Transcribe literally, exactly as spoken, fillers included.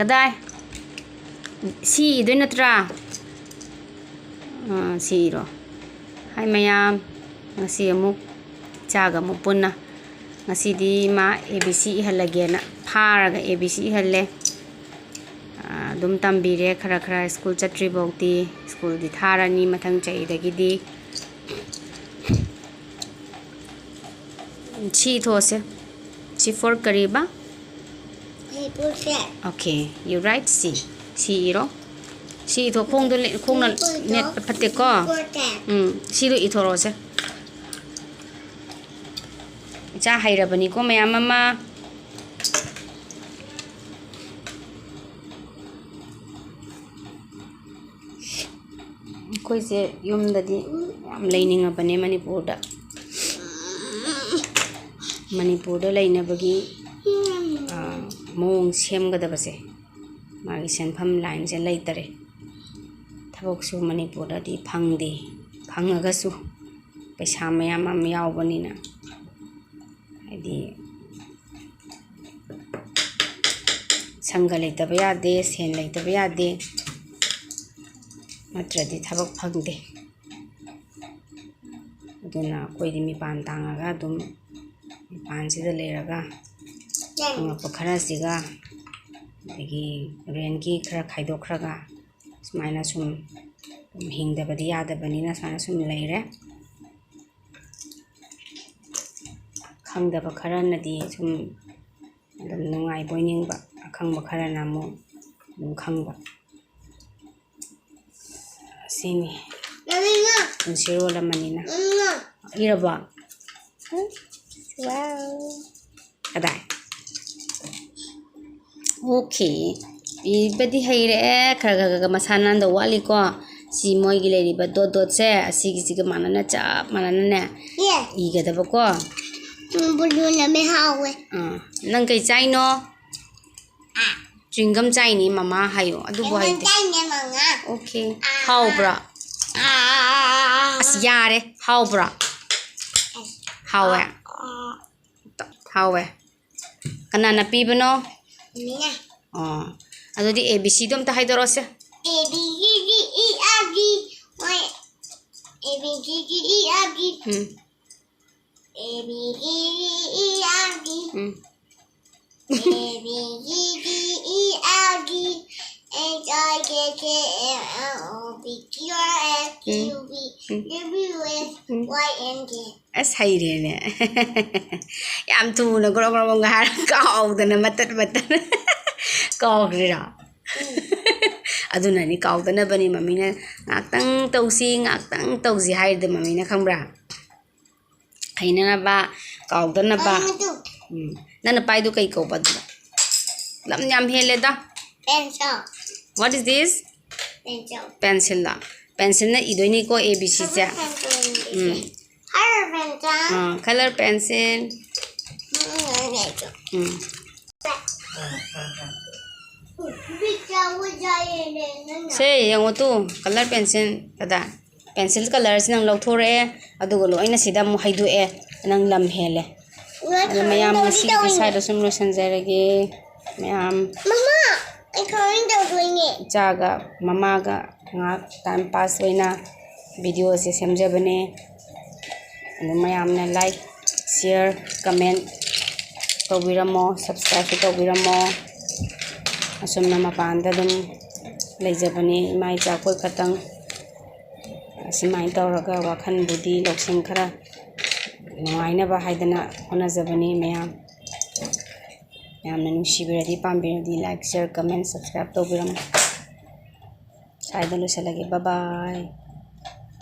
ꯀꯗꯥꯏ? ꯁꯤ ꯏꯗꯣꯏ ꯅꯠꯇ꯭ꯔꯥ? ꯑꯥ, ꯁꯤ ꯏꯔꯣ꯫ ꯍꯥꯏ ꯃꯌꯥꯝ, ꯉꯁꯤ ꯑꯃꯨꯛ ꯏꯆꯥꯒ ꯑꯃꯨꯛ ꯄꯨꯟꯅ ꯉꯁꯤꯗꯤ ꯃꯥ A B C ꯏꯍꯜꯂꯒꯦꯅ ꯐꯥꯔꯒ A B C ꯏꯍꯜꯂꯦ꯫ ꯑꯥ, ꯑꯗꯨꯝ ꯇꯝꯕꯤꯔꯦ ꯈꯔ ꯈꯔ, ꯁ꯭ꯀꯨꯜ ꯆꯠꯇ꯭ꯔꯤꯐꯥꯎꯗꯤ꯫ ꯁ꯭ꯀꯨꯜꯗꯤ ꯊꯥꯔꯅꯤ ꯃꯊꯪ ꯆꯍꯤꯗꯒꯤꯗꯤ꯫ ꯁꯤ ꯏꯊꯣꯛꯑꯁꯦ꯫ ꯁꯤ for ꯀꯔꯤꯕ? Apple cat. Okay, you write C. ꯁꯤ ꯏꯔꯣ꯫ ꯁꯤ ꯏꯊꯣꯛ, ꯈꯣꯡꯗꯣ ꯂꯦ-, ꯈꯣꯡꯅ ꯅꯦꯠꯄ ꯐꯠꯇꯦꯀꯣ꯫ Apple cat. ꯎꯝ, ꯁꯤꯗꯣ ꯏꯊꯣꯔꯛꯑꯣꯁꯦ꯫ ꯏꯆꯥ ꯍꯩꯔꯕꯅꯤꯀꯣ ꯃꯌꯥꯝ ꯑꯃ꯫ ꯑꯩꯈꯣꯏꯁꯦ ꯌꯨꯝꯗꯗꯤ ꯌꯥꯝ ꯂꯩꯅꯤꯡꯉꯕꯅꯦ ꯃꯅꯤꯄꯨꯔꯗ꯫ ꯃꯅꯤꯄꯨꯔꯗ ꯂꯩꯅꯕꯒꯤ, ꯑꯥ, ꯃꯑꯣꯡ ꯁꯦꯝꯒꯗꯕꯁꯦ, ꯃꯥꯒꯤ ꯁꯦꯟꯐꯝ ꯂꯥꯏꯟꯁꯦ ꯂꯩꯇꯔꯦ꯫ ꯊꯕꯛꯁꯨ ꯃꯅꯤꯄꯨꯔꯗꯗꯤ ꯐꯪꯗꯦ꯫ ꯐꯪꯉꯒꯁꯨ ꯄꯩꯁꯥ ꯃꯌꯥꯝ ꯑꯃ ꯌꯥꯎꯕꯅꯤꯅ, ꯍꯥꯏꯗꯤ, ꯁꯪꯒ ꯂꯩꯇꯕ ꯌꯥꯗꯦ, ꯁꯦꯟ ꯂꯩꯇꯕ ꯌꯥꯗꯦ, ꯅꯠꯇ꯭ꯔꯗꯤ ꯊꯕꯛ ꯐꯪꯗꯦ꯫ ꯑꯗꯨꯅ ꯑꯩꯈꯣꯏꯗꯤ ꯃꯤꯄꯥꯟ ꯇꯥꯡꯉꯒ ꯑꯗꯨꯝ ꯃꯄꯥꯟꯁꯤꯗ ꯂꯩꯔꯒ ꯐꯪꯉꯛꯄ ꯈꯔꯁꯤꯒ, ꯑꯗꯒꯤ ꯔꯦꯟꯒꯤ ꯈꯔ ꯈꯥꯏꯗꯣꯛꯈ꯭ꯔꯒ, ꯁꯨꯃꯥꯏꯅ ꯁꯨꯝ ꯍꯤꯡꯗꯕꯗꯤ ꯌꯥꯗꯕꯅꯤꯅ ꯁꯨꯃꯥꯏꯅ ꯁꯨꯝ ꯂꯩꯔꯦ꯫ ꯈꯪꯗꯕ ꯈꯔꯅꯗꯤ ꯁꯨꯝ ꯑꯗꯨꯝ ꯅꯨꯡꯉꯥꯏꯕꯣꯏ ꯅꯤꯡꯕ, ꯑꯈꯪꯕ ꯈꯔꯅ ꯑꯃꯨꯛ ꯑꯗꯨꯝ ꯈꯪꯕ꯫ ꯑꯁꯤꯅꯤ꯫ ꯄꯨꯟꯁꯤꯔꯣꯜ ꯑꯃꯅꯤꯅ꯫ ꯏꯔꯕꯣ? ꯋꯥꯎ꯫ ꯀꯗꯥꯏ? Okay꯫ ꯏꯕꯗꯤ ꯍꯩꯔꯦ꯫ ꯈꯔ ꯈꯔ ꯈꯔ ꯈꯔ ꯃꯁꯥ ꯅꯥꯟꯗꯧ ꯋꯥꯠꯂꯤꯀꯣ꯫ ꯁꯤ ꯃꯣꯏꯒꯤ ꯂꯩꯔꯤꯕ dot dotꯁꯦ ꯑꯁꯤꯒꯤꯁꯤꯒ ꯃꯥꯟꯅꯅ ꯆꯞ ꯃꯥꯟꯅꯅꯅꯦ ꯌꯦ꯫ ꯏꯒꯗꯕꯀꯣ꯫ ꯎꯝ, ꯕꯨꯂꯨꯅ ꯃꯤ ꯍꯥꯎꯋꯦ꯫ ꯑꯥ, ꯅꯪ ꯀꯩ ꯆꯥꯏꯅꯣ? Chewing gum ꯆꯥꯏꯅꯤ ꯃꯃꯥ ꯍꯥꯏꯌꯣ꯫ ꯑꯗꯨꯕꯨ ꯍꯩꯇꯦ꯫ Okay꯫ ꯍꯥꯎꯕ꯭ꯔꯣ? ꯑꯁ, ꯌꯥꯔꯦ꯫ ꯍꯥꯎꯕ꯭ꯔꯣ? ꯍꯥꯎꯋꯦ? ꯍꯥꯎꯋꯦ꯫ ꯀꯅꯥꯅ ꯄꯤꯕꯅꯣ? ꯃꯃꯤꯅ꯫ ꯑꯣ꯫ ꯑꯗꯨꯗꯤ A B Cꯗꯣ ꯑꯝꯇ ꯍꯥꯏꯗꯣꯔꯛꯑꯣꯁꯦ. A B C D E F G Y A B C D E F G um. A B C D E F G um. A B C D E F G H I J K L M N O P Q R S T U V W X Y and Z. ꯑꯁ, ꯍꯩꯔꯦꯅꯦ. ꯌꯥꯝ ꯊꯨꯅ grow grow ꯒ꯭ꯔꯣꯒ ꯍꯥꯏꯔ ꯀꯥꯎꯗꯅ ꯃꯇꯠ ꯃꯇꯠ ꯀꯥꯎꯈ꯭ꯔꯤꯔꯣ? ꯑꯗꯨꯅꯅꯤ, ꯀꯥꯎꯗꯅꯕꯅꯤ ꯃꯝꯃꯤꯅ ꯉꯥꯛꯇꯪ ꯇꯧꯁꯤ, ꯉꯥꯛꯇꯪ ꯇꯧꯁꯤ ꯍꯥꯏꯔꯤꯗꯣ ꯃꯝꯃꯤꯅ, ꯈꯪꯕ꯭ꯔꯥ? ꯍꯩꯅꯅꯕ, ꯀꯥꯎꯗꯅꯕ. ꯑꯃꯗꯨ ꯎꯝ. ꯅꯪꯅ ꯄꯥꯏꯗꯨ ꯀꯩ ꯀꯧꯕ ꯑꯗꯨꯗ? ꯂꯝ ꯌꯥꯝ ꯍꯦꯜꯂꯦꯗ. pencil. What is this? Pencil. Pencilꯂ? Pencilꯅ ꯏꯗꯣꯏꯅꯤꯀꯣ A B Cꯁꯦ. Pencil. Um. Color pencil. Ah, color pencil. ꯎꯝ. ꯎꯝ. ꯕꯤꯠ ꯌꯥꯎꯕ ꯌꯥꯏꯌꯦꯅꯦ ꯅꯪꯅ. ꯁꯦ, ꯌꯦꯡꯉꯣ ꯇꯨ, color pencil ꯑꯗ. Pencil colorꯁꯤ ꯅꯪ ꯂꯧꯊꯣꯔꯛꯑꯦ, ꯑꯗꯨꯒ ꯂꯣꯏꯅ ꯁꯤꯗ ꯑꯃꯨꯛ ꯍꯩꯗꯣꯛꯑꯦ, ꯅꯪ ꯂꯝ ꯍꯦꯜꯂꯦ. ꯑꯗꯣ ꯃꯌꯥꯝ ꯉꯁꯤꯒꯤꯗꯤ ꯁ꯭ꯋꯥꯏꯗ ꯁꯨꯝ ꯂꯣꯏꯁꯤꯟꯖꯔꯒꯦ ꯃꯌꯥꯝ. ꯃꯃꯥ, ꯑꯩ ꯈꯪꯍꯟ ꯇꯧꯗꯣꯏꯅꯦ. ꯏꯆꯥꯒ ꯃꯃꯥꯒ ꯉꯥꯏꯍꯥꯛ time pass ꯑꯣꯏꯅ videoꯁꯦ ꯁꯦꯝꯖꯕꯅꯦ. ꯑꯗꯨ ꯃꯌꯥꯝꯅ like, share, comment ꯇꯧꯕꯤꯔꯝꯃꯣ, subscribeꯁꯨ ꯇꯧꯕꯤꯔꯝꯃꯣ. ꯑꯁꯨꯝꯅ ꯃꯄꯥꯟꯗ ꯑꯗꯨꯝ ꯂꯩꯖꯕꯅꯦ, ꯏꯃꯥ ꯏꯆꯥ ꯑꯩꯈꯣꯏ ꯈꯛꯇꯪ꯫ ꯑꯁꯨꯃꯥꯏꯅ ꯇꯧꯔꯒ ꯋꯥꯈꯜꯕꯨꯗꯤ ꯂꯧꯁꯤꯡ ꯈꯔ ꯅꯨꯡꯉꯥꯏꯅꯕ ꯍꯥꯏꯗꯅ ꯍꯣꯠꯅꯖꯕꯅꯤ ꯃꯌꯥꯝ꯫ ꯃꯌꯥꯝꯅ ꯅꯨꯡꯁꯤꯕꯤꯔꯗꯤ, ꯄꯥꯝꯕꯤꯔꯗꯤ like, share, comment, subscribe ꯇꯧꯕꯤꯔꯝꯃꯣ꯫ ꯁ꯭ꯋꯥꯏꯗ ꯂꯣꯏꯁꯤꯜꯂꯒꯦ꯫ Bye bye꯫